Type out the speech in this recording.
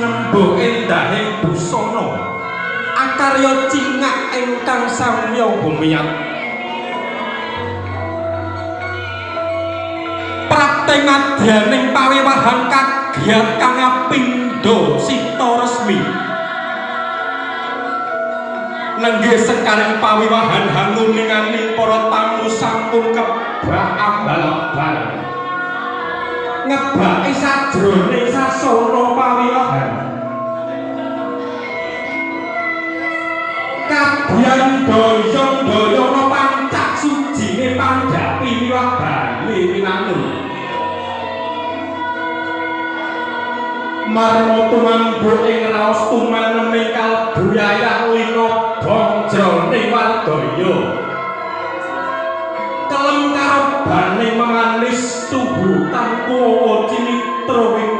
sinembo endahing busana akarya cingak ingkang samya gumiyat prapte madyaning pawiwahan kagiat kang pindha sita resmi nenggih sekaring pawiwahan hanguninganing para tamu sampun kebak abal-abal ngebaki sajroning sasana pawiwahan kabyan doyong-doyong pancak sujine panjapi miwah bali winangun marma tumambu ing raos tumaneming kalbu yayah linobong jroning wardaya kelem karo baning memanis tuhu tanpa cinitra.